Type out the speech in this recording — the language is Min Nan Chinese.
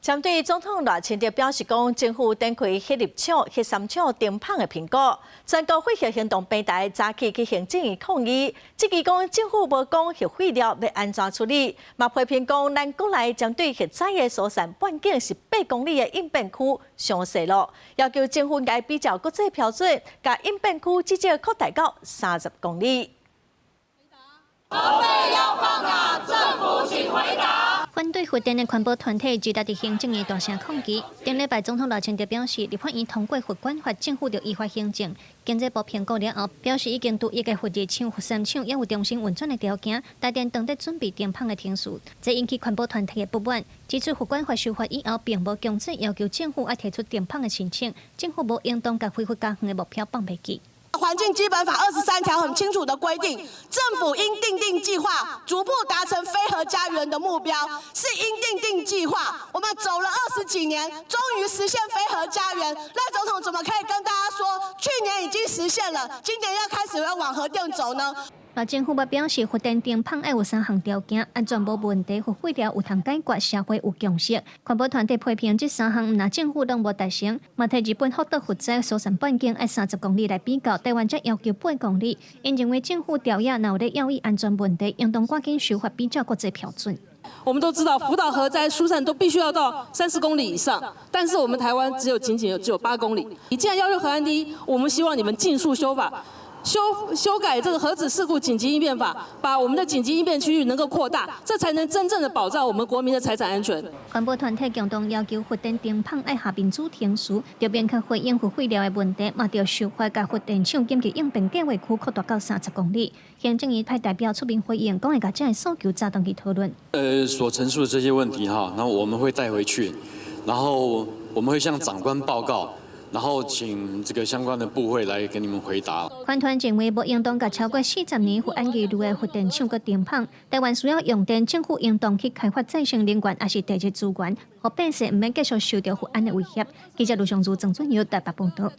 針對總統賴清德表示講，政府展開核二廠、核三廠停麭的評估，全國廢核行動平台早起去行政院抗議，質疑講政府無講核廢料欲按怎處理，嘛批評講咱國內針對核災的疏散半徑是8公里的應變區傷細囉，要求政府應該比照國際標準，共應變區至少擴大到30公里。核廢要放哪？政府請回答。反對核電的環保團體聚集佇行政院大聲抗議。頂禮拜總統賴清德表示，立法院通過核管法，政府就依法行政。經濟部評估了後，表示已經拄一個核二廠、核三廠猶有重新運轉的條件，台電當咧準備停麭的程序，這引起環保團體的不滿，指出核管法修法以後，並無強制要求政府愛提出停麭的申請，政府無應當共恢復較遠的目標放袂記。環境基本法23條很清楚的規定，政府應訂定計劃，逐步達成非核家園的目標，是應訂定計劃。我們走了20幾年，終於實現非核家園。賴總統怎麼可以跟大家說，去年已經實現了，今年要開始要往核電走呢？賴政府嘛表示，核電停麭愛有三項條件：安全無問題，核廢料有通解決，社會有共識。環保團體批評這三項，若政府攏無達成，嘛提日本福島核災疏散半徑愛30公里來比較，台灣則要求八公里。𪜶認為政府調查若有咧要意安全問題，應當趕緊修法比照國際標準。我們都知道福島核災疏散都必須要到30公里以上，但是我們台灣只有僅僅有只有八公里。你既然要求核安第一，我們希望你們盡速修法。修改這個核子事故緊急應變法，把我們的緊急應變區域能夠擴大，這才能真正的保障我們國民的財產安全。環保團體共同要求核電停麭愛下民主程序，著明確回應核廢料的問題，嘛著修法共核電廠緊急應變計劃區擴大到30公里。行政院派代表出面回應，講會共這个訴求早轉去討論。所陳述的這些問題哈，那我們會帶回去，然後我們會向長官報告。然後請這個相關的部會來給你們回答。環團認為，無應當共超過40年核安疑慮的核電廠閣停麭。台灣需要用電，政府應當去開發再生能源，抑是地熱資源，予百姓毋免繼續受著核安的威脅。記者盧尚如、鄭俊友台北報道。